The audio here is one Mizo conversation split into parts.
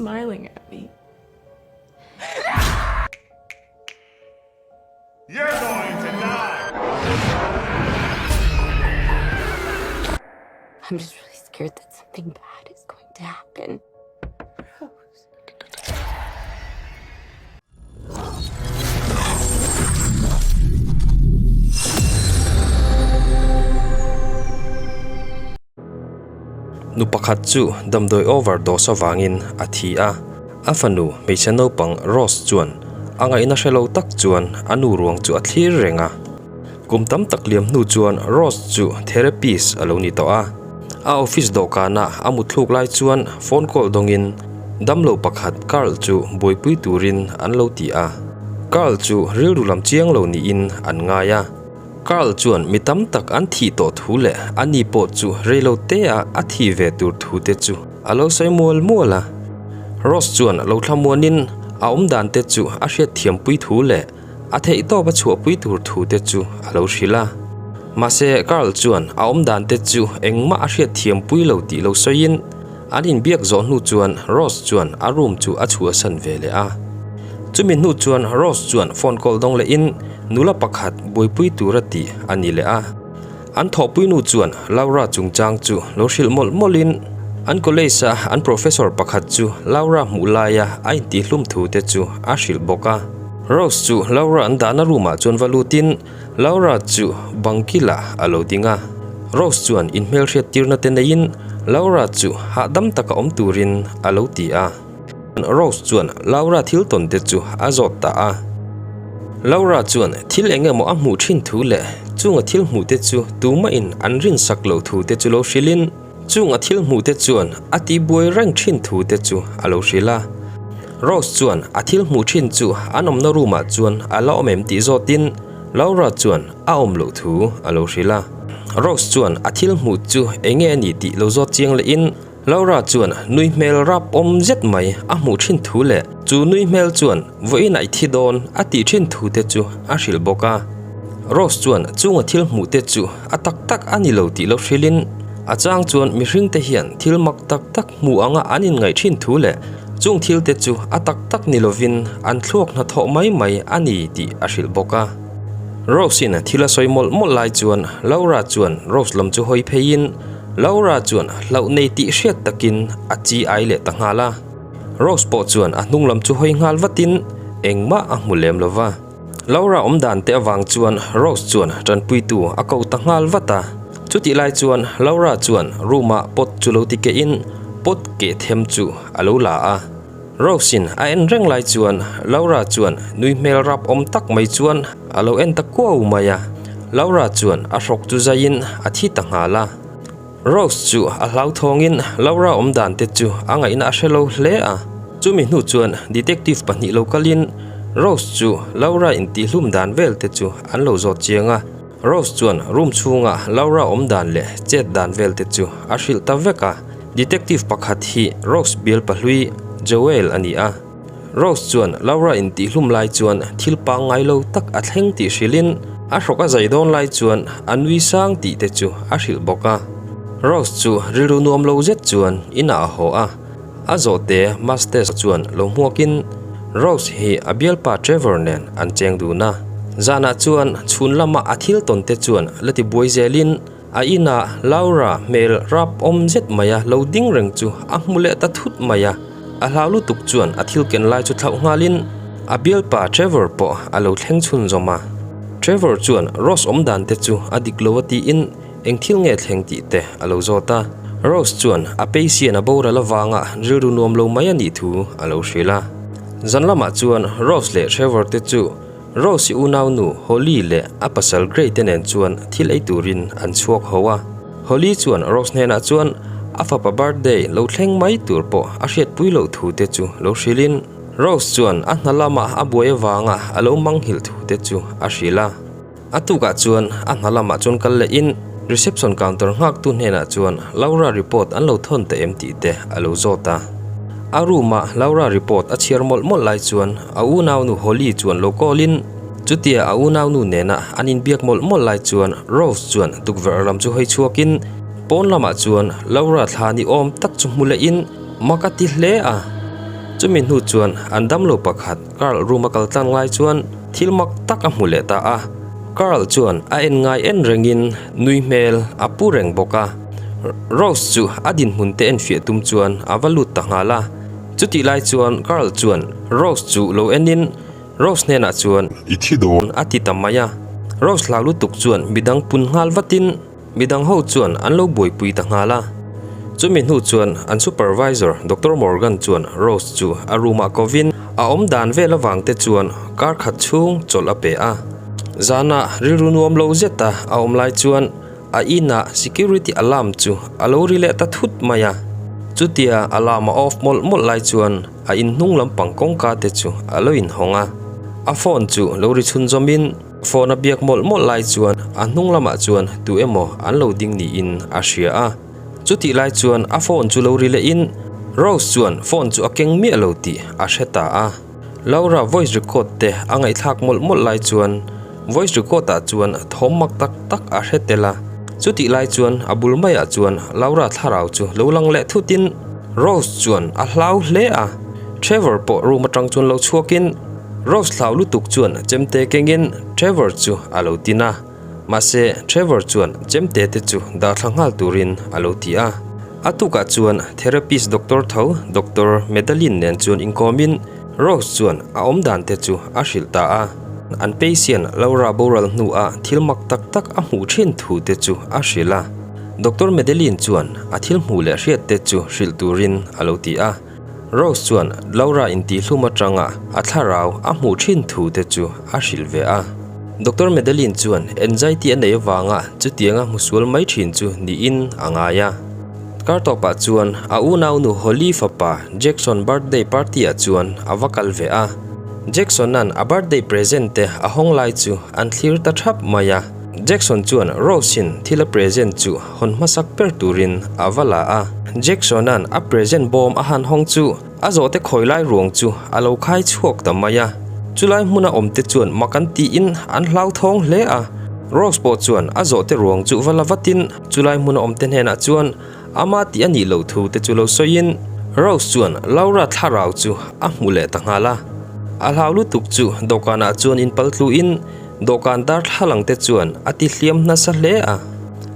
smiling at me. You're going to die! I'm just really scared that something bad is going to happen. Rose. Nu pakhat chu damdawi overdose avangin a thi a, a fanu hmeichhe naupang Rose chuan a ngaihna hre lo tak chuan a nu ruang chu a thlir reng a. Kum tam tak liam hnu chuan Rose chu therapist a lo ni tawh a, a office dawhkana a mutthluk lai chuan phone call dawngin damlo pakhat Carl chu buaipui turin an lo ti a. Carl chu rilru lam chiang lo niin an ngai a. Carl chuan mi tam tak an thih tawh thu leh a ni pawh chu reilo te a a thih ve tur thu te chu a lo sawi mual mual a. Rose chuan lo thlamuanin a awm dan te chu a hriatthiampui thu leh a theihtawp a chhuahpui tur thu te chu a lo hrilh a. Mahse Carl chuan a awm dan te chu engmah a hriatthiampui lo tih lo sawiin an inbiak zawh hnu chuan Rose chuan a room chu a chhuahsan ve leh a. Chumi hnu chuan Rose chuan phone call dawng lehin nula pakhat buaipui tura tih a ni leh a. An thawhpui nu chuan Laura chungchang chu lo hrilh mawlh mawlhin an college a an professor pakhat chu Laura hmuh laia a intihlum thu te chu a hrilh bawk a. Rose chu Laura an dahna room ah chuan va lutin Laura chu bangkilah a lo ding a. Rose chuan inhmelhriattirna te neiin Laura chu hahdam taka awm turin a lo ti a. Rose chuan Laura thil tawn te chu a zawt ta a. Laura chuan thil eng emaw a hmuh thin thu leh chunga thil hmuh te chu tumahin an rinsak loh thu te chu lo hrilhin chunga thil hmuh te chuan a tihbuai reng thin thu te chu a lo hrilh a. Rose chuan a thil hmuh thin chu an awmna room ah chuan a la awm em tih zawtin Laura chuan a awm loh thu a lo hrilh a. Rose chuan a thil hmuh chu eng nge a nih tih lo zawt chiang lehin Laura chuan nui hmel rap awm zet mai a hmuh thin thu leh chu nui hmel chuan vawiin a i thi dawn a tih thin thu te chu a hrilh bawk a. Rose chuan chunga thil hmuh te chu a tak tak a ni lo tih lo hrilhin a chang chuan mihring te hian thil mak tak tak hmuh anga an inngaih thin thu leh chung thil te chu a tak tak ni lovin an thluak hnathawh mai mai a ni tih a hrilh bawk a. Rose-in thil a sawi mawlh mawlh lai chuan Laura chuan Rose lam chu hawi pheiin Laura chuan hlauh nei tih hriat takin a chi ai leh ta nghal a. Rose pawh chuan a hnung lam chu hawi nghal vatin engmah a hmu lem lo va. Laura awm dan te avang chuan Rose chuan tanpuitu a ko ta nghal vat a. Chutih lai chuan Laura chuan room ah pot chu lo ti kehin pot keh them chu a lo la a. Rose in a en reng lai chuan Laura chuan nui hmel rap awm tak mai chuan a lo en ta kuau mai a. Laura chuan a hrawk chu zaiin a thi ta nghal a. Rose chu a hlauthawngin Laura awm dan te chu a ngaihna a hre lo hle a. Chumi hnu chuan detective pahnih lo kalin Rose chu Laura intihlum dan vel te chu an lo zawt chiang a. Rose chuan room chhunga Laura awm dan leh chet dan vel te chu a hrilh ta vek a. Detective pakhat hi Rose bial pahlui Joel a ni a. Rose chuan Laura intihlum lai chuan thil pangngai lo tak a thleng tih hrilhin a hrawk a zai dawn lai chuan a nui sang tih te chu a hrilh bawk a. Rose chu rilru nuam lo zet chuan inah a haw a, a zawhte Mastes chuan lo hmuakin Rose hi a bialpa Trevor nen an cheng dun a. Zanah chuan chhun lama a thil tawn te chuan la ti buai zelin A inah Laura hmel rap awm zet maia lo ding reng chu a hmu leh ta thut mai a, a hlau lutuk chuan a thil ken lai chu thlauh nghalin a bialpa Trevor pawh a lo thleng chhunzawm a. Trevor chuan Rose awm dan te chu a dik lo a tiin eng thil nge thleng tih te a lo zawt a. Rose chuan a patient a boral avanga rilru nuam lo mai a nih thu a lo hrilh a. Zan lamah chuan Rose leh Trevor te chu Rose-i unaunu Holly leh a pasal Grey te nen chuan thil ei turin an chhuak ho a. Holly chuan Rose hnenah chuan a fapa birthday lo thleng mai tur pawh a hriatpui loh thu te chu lo hrilhin Rose chuan a hna lama a buai avanga a lo manghilh thu te chu a hrilh a. A tukah chuan a hna lamah chuan kal lehin reception counter nghaktu hnenah chuan Laura report an lo thawn ta em tih te a lo zawt a. A room-a Laura report a chhiar mawlh mawlh lai chuan A unaunu Holly chuan lo call in, chutia a unaunu nena an inbiak mawlh mawlh lai chuan Rose chuan tukverh lam chu hawi chhuak in, pawn lamah chuan Laura thla ni awm tak chu hmu leh in mak a ti hle a. Chumi hnu chuan an damlo pakhat Carl room a kal tlang lai chuan thil mak tak a hmu leh ta a. Carl chuan a en ngai en rengin nui hmel a pu reng bawk a. Rose chu a dinhmun te enfiah tum chuan a va lut ta nghal a. Chutih lai chuan Carl chuan Rose chu lo enin Rose hnenah chuan I thi dawn. A ti ta mai a. Rose hlau lutuk chuan midang pun nghal vatin Midang ho chuan an lo buaipui ta nghal a. Chumi hnu chuan an supervisor Doctor Morgan chuan Rose chu a room ah kovin a awm dan vel avang te chuan kar khat chhung chawlh a pe a. Zanah rilru nuam lo zeta a awm lai chuan a inah security alarm chu a lo ri leh ta thut mai a. Chutia alarm a off mawlh mawlh lai chuan a inhnung lampang kawngka te chu a lo inhawng a. A phone chu lo ri chhunzawmin Phone a biak mawlh mawlh lai chuan a hnung lamah chuan tu emaw an lo ding niin a hria a. Chutih lai chuan a phone chu lo ri lehin Rose chuan phone chu a keng miah lo tih a hre ta a. Laura voice record te a ngaihthlak mawlh mawlh lai chuan voice record ah chuan thawm mak tak tak a hre tel a. Chutih lai chuan a bul maiah chuan Laura thlarau chu lo lang leh thutin Rose chuan a hlau hle a. Trevor pawh room atang chuan lo chhuakin Rose hlau lutuk chuan chemte kengin Trevor chu a lo tin a, mahse Trevor chuan chemte te chu dahthla nghal turin a lo ti a. A tukah chuan therapist doctor tho Doctor Madeline nen chuan inkawmin Rose chuan a awmdan te chu a hrilh ta a. An patient Laura boral hnuah thil mak tak tak a hmuh thin thu te chu a hrilh a. Doctor Madeline chuan a thil hmuh leh hriat te chu hrilh turin a lo ti a. Rose chuan Laura intihhlum atanga a thlarau a hmuh thin thu te chu a hrilh ve a. Doctor Madeline chuan anxiety a nei avanga chutianga hmusual mai thin chu niin a ngai a. Kar tawpah chuan a unaunu Holly fapa Jackson birthday party ah chuan a va kal ve a. Jackson-a'n a birthday present te a hawng lai chu an thlir ta thap mai a. Jackson chuan Rose-in thil a present chu hawn hmasak ber turin a va la a. Jackson-a'n a present bawm a han hawng chu a zawhte khawi lai ruang chu a lo khai chhuak ta mai a. Chulai hmuna awmte chuan mak an tiin an hlauthawng hle a. Rose pawh chuan a zawhte ruang chu va la vatin chulai hmuna awmte hnenah chuan ama tih a nih loh thu te chu lo sawiin Rose chuan Laura thlarau chu a hmu leh ta nghal a. A hlau lutuk chu dawhkanah chuan inpaltluin Dawhkan darthlalang te chuan a ti hliam nasa hle a,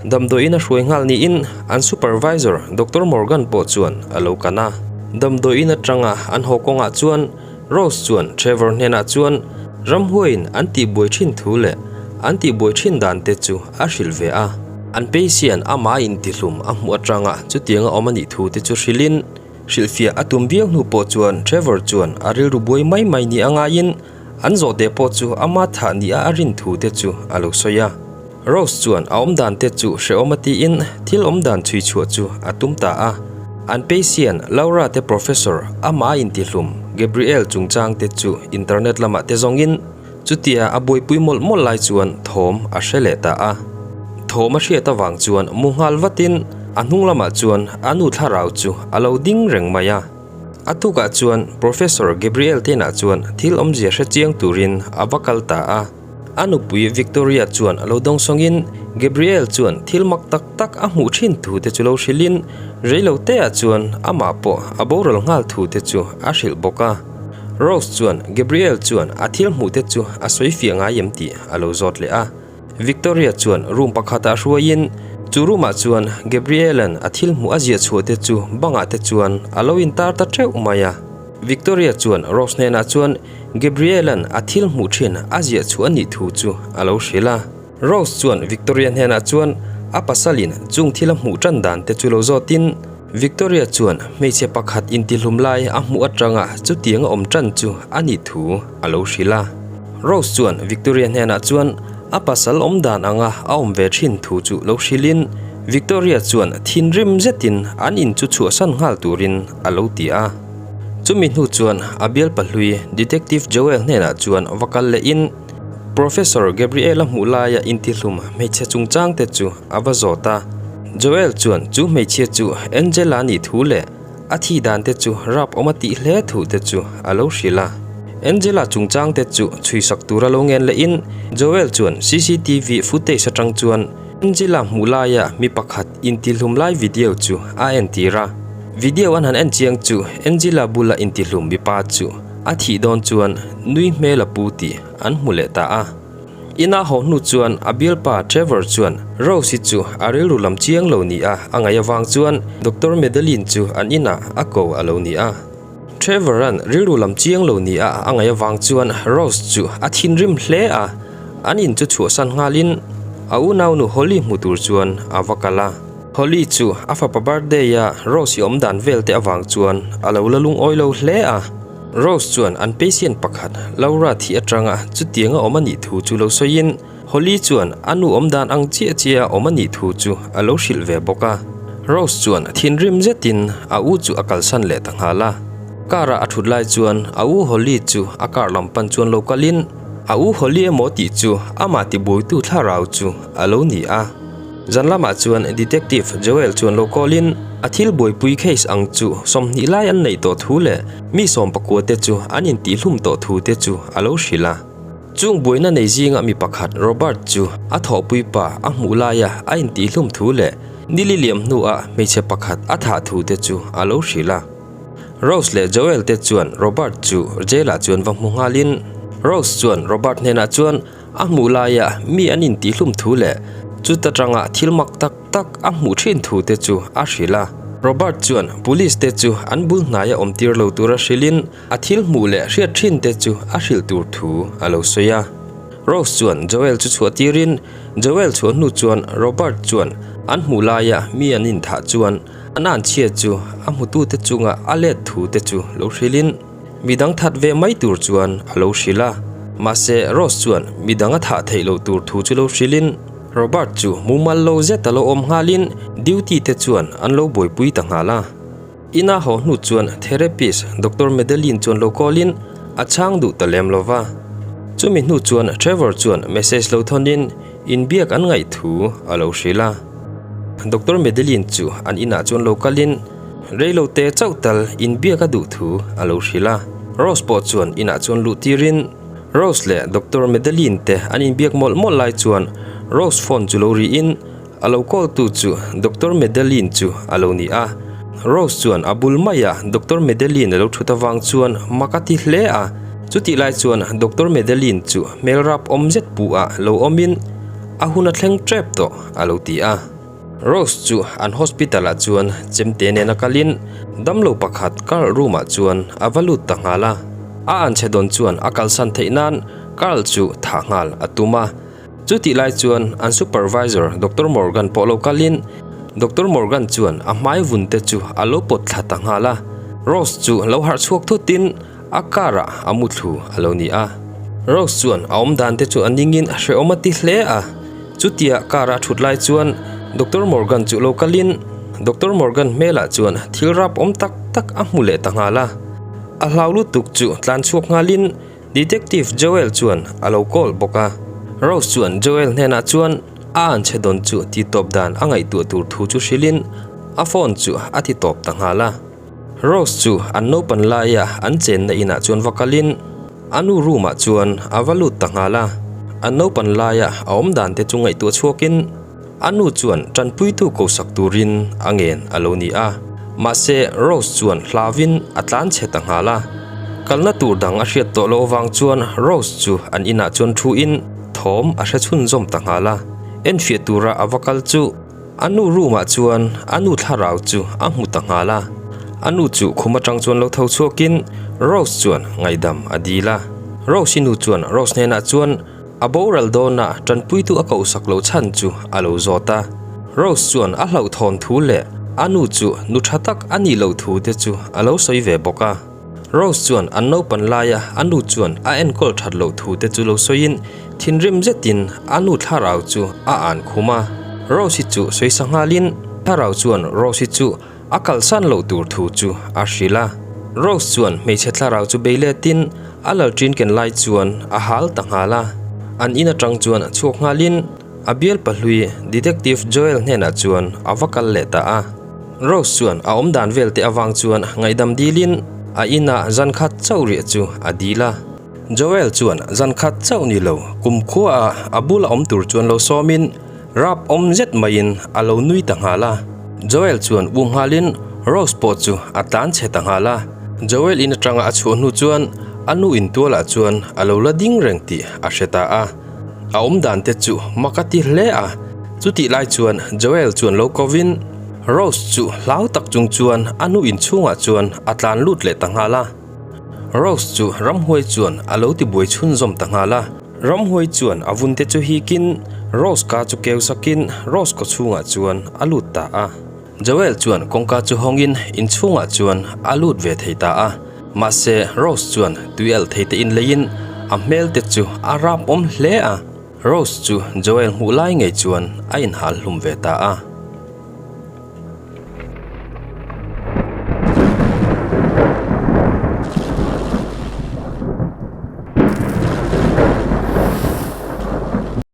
damdawiin a hruai nghal niin an supervisor Doctor Morgan pawh chuan a lo kan a. Damdawiin atanga an haw kawngah chuan Rose chuan Trevor hnenah chuan ramhuaiin an tihbuai thin thu leh an tihbuai thin dan te chu a hrilh ve a. An patient amah intihlum a hmuh atanga chutianga awm a nih thu te chu hrilhin hrilhfiah a tum viau hnu pawh chuan Trevor chuan a rilru buai mai mai ni a ngaiin An zawhte pawh chu ama thah nia a rin thu te chu a lo sawi a. Rose chuan a awmdan te chu hrehawm a tiin thil awmdan chhui chhuah chu a tum ta a. An patient Laura te professor amah a intihlum Gabriel chungchang te chu internet lamah te zawngin chutia a buaipui mawlh mawlh lai chuan thawm a hre leh ta a. Thawm a hriat avang chuan mu nghal vatin a hnung lamah chuan a nu thlarau chu a lo ding reng mai a. A tukah chuan Professor Gabriel Tena chuan thil awmzia hre chiang turin a va kal ta a. A nupui Victoria chuan a lo dawngsawngin Gabriel chuan thil mak tak tak a hmuh thin thu te chu lo hrilhin reilo teah chuan amah pawh a boral nghal thu te chu a hrilh bawk a. Rose chuan Gabriel chuan a thil hmuh te chu a sawi fiah ngai em tih a lo zawt leh a. Victoria chuan room pakhatah hruaiin chu room ah chuan Gabriel-a'n a thil hmuh a ziah chhuah te chu bangah te chuan a lo intar ta teuh mai a. Victoria chuan Rose hnenah chuan Gabriel-a'n a thil hmuh thin a ziah chhuah a nih thu chu a lo hrilh a. Rose chuan Victoria hnenah chuan a pasalin chung thil a hmuh tan dan te chu lo zawtin Victoria chuan hmeichhe pakhat intihlum lai a hmuh atanga chutiang a awm tan chu a nih thu a lo hrilh a. Rose chuan Victoria hnenah chuan a pasal awm dan anga a awm ve thin thu chu lo hrilhin Victoria chuan thinrim zetin an in chu chhuahsan nghal turin a lo ti a. Chumi hnu chuan a bialpa hlui Detective Joel hnenah chuan va kal lehin Professor Gabriel-a hmuh laia intihlum hmeichhe chungchang te chu a va zawt a. Joel chuan chu hmeichhia chu Angela nih thu leh A thi dan te chu rap awm a tih hle thu te chu a lo hrilh a. Angela chungchang te chu chhuisak tura lo ngen lehin Joel chuan cctv footage atang chuan Angela hmuh laia mi pakhat intihlum lai video chu a entir a. Video an han en chiang chu Angela bula intihlum mipa chu a thih dawn chuan nui hmel a pu tih an hmu leh ta a. Ina haw hnu chuan a bialpa Trevor chuan Rose-i chu a rilru lam chiang lo ni a a ngaih avang chuan Doctor Madeline chu an inah a ko a lo ni a. Trevor-a'n rilru lam chiang lo ni a a ngaih avang chuan Rose chu a thinrim hle a, an in chu chhuahsan nghalin a unaunu Holly hmu tur chuan a va kal a. Holly chu a fapa birthday-a Rose-i awm dan vel te avang chuan a lo la lungawi lo hle a. Rose chuan an patient pakhat Laura thih atanga chutianga awm a nih thu chu lo sawiin, Holly chuan a nu awm dan ang chiah chiah a awm a nih thu chu a lo hrilh ve bawk a. Rose chuan thinrim zetin a u chu a kalsan leh ta nghal a. Car a a thut lai chuan a u Holly chu a car lam pan chuan lo kalin a u Holly emaw tih chu amah tibuaitu thlarau chu a lo ni a. Zan lamah chuan Detective Joel chuan lo call in a thil buaipui case ang chu 20 lai an neih tawh thu leh mi 19 te chu an intihhlum tawh thu te chu a lo hrilh a. Chung buaina nei zinga mi pakhat Robert chu a thawhpui pa a hmuh laia a intihhlum thu leh nili liam hnuah hmeichhe pakhat a thah thu te chu a lo hrilh a. Rose leh Joel te chuan Robert chu jail ah chuan va hmu nghalin Rose chuan Robert hnenah chuan A hmuh laia mi an intihhlum thu leh chuta tanga thil mak tak tak a hmuh thin thu te chu a hrilh a. Robert chuan police te chu an bul hnaia awm tir lo tura hrilhin a thil hmuh leh hriat thin te chu a hrilh tur thu a lo sawi a. Rose chuan Joel chu chhuah tirin Joel chhuah hnu chuan Robert chuan an hmuh laia mi an inthah chuan an anchhia chu a hmutute chunga a let thu te chu lo hrilhin Midang that ve mai tur chuan a lo hrilh a, mahse Rose chuan midang a thah theih loh tur thu chu lo hrilhin Robert chu mumal lo zet a lo awm nghalin duty te chuan an lo buaipui ta nghal a. Ina haw hnu chuan therapist Doctor Madeline chuan lo call in a chhang duh ta lem lo va. Chumi hnu chuan Trevor chuan message lo thawnin inbiak an ngaih thu a lo hrilh a. Doctor Madeline chu an inah chuan lo kalin Reilo te chauh tal inbiak a duh thu a lo hrilh a. Rose pawh chuan inah chuan luh tirin Rose leh Doctor Madeline te an inbiak mawlh mawlh lai chuan Rose phone chu lo rihin a lo call tu chu Doctor Madeline chu a lo ni a. Rose chuan a bul maia Doctor Madeline a lo thut avang chuan mak a ti hle a. Chutih lai chuan Doctor Madeline chu hmel rap awm zet pu ah lo awmin a hun a thleng tep tawh a lo ti a. Rose chu an hospital ah chuan chemte nena kalin damlo pakhat Carl room ah chuan a va lut ta nghal a. A anchhe dawn chuan a kalsan theih nan Carl chu thah nghal a tum a. Chutih lai chuan an supervisor Doctor Morgan pawh lo kalin Doctor Morgan chuan a hmai vun te chu a lo pawt thla ta nghal a. Rose chu lo harh chhuak thutin a car ah a muthlu a lo ni a. Rose chuan a awmdan te chu a ningin a hrehawm a ti hle a. Chutia car a thut lai chuan Doctor Morgan chu lo kalin Doctor Morgan hmelah chuan thil rap awm tak tak a hmu leh ta nghal a. A hlau lutuk chu tlan chhuak nghalin Detective Joel chuan a lo call bawk a. Rose chuan Joel hnenah chuan a anchhe dawn chu titawp dan a ngaihtuah tur thu chu hrilhin a phone chu a titawp ta nghal a. Rose chu an naupan laia an chenna inah chuan va kalin a nu room ah chuan a va lut ta nghal a. An naupan laia a awm dan te chu ngaihtuah chhuakin a nu chuan tanpuitu ko sak turin a ngen a lo ni a. Mahse Rose chuan hlauin a tlan chhe ta nghal a. Kalna tur dang a hriat tawh loh avang chuan Rose chu an inah chuan thuin thawm a hre chhunzawm ta nghal a. Enfiah tura a va kal chu A nu room ah chuan a nu thlarau chu a hmu ta nghal a, a nu chu khum atang chuan lo tho chhuakin Rose chuan ngaihdam a dil a. Rose-i nu chuan Rose hnenah chuan a boral dawna tanpuitu a kohsak lo chhan chu a lo zawt a. Rose chuan a hlauhthawn thu leh a nu chu nu tha tak a nih loh thu te chu a lo sawi ve bawk a. Rose chuan an naupan laia a nu chuan a enkawl that loh thu te chu lo sawiin thinrim zetin a nu thlarau chu a an khum a. Rose-i chu sawisa nghalin thlarau chuan Rose-i chu a kalsan loh tur thu chu a hrilh a. Rose chuan hmeichhe thlarau chu bei letin a lalṭin ken lai chuan a hal ta nghal a. An in aṭang chuan chhuak nghalin a bial pahlui Detective Joel hnenah chuan a va kal leh ta a. Rose chuan a awm dan vel te avang chuan ngaihdam dilin a inah zan khat chauh riah chu a dil a. Joel chuan zan khat chauh ni lo kumkhua a a bula awm tur chuan lo sawmin rap awm zet maiin a lo nui ta nghal a. Joel chuan u nghalin Rose pawh chu a tlan chhe ta nghal a. Joel in atanga a chhuah hnu chuan a nu in tualah chuan a lo la ding reng tih a hre ta a. A awm dan te chu mak a ti hle a. Chutih lai chuan Joel chuan lo kovin Rose chu hlau tak chung chuan a nu in chhungah chuan a tlan lut leh ta nghal a. Rose chu ramhuai chuan a lo ti buai chhunzawm ta nghal a. Ramhuai chuan a vun te chu hikin Rose ka chu keu sakin Rose kaw chhungah chuan a lut ta a. Joel chuan kawngka chu hawngin inchhungah chuan a lut ve thei ta a. Mahse Rose chuan tui alh thei te inleiin a hmel te chu a rap awm hle a. Rose chu Joel hmuh lai ngei chuan a inhal hlum ve ta a.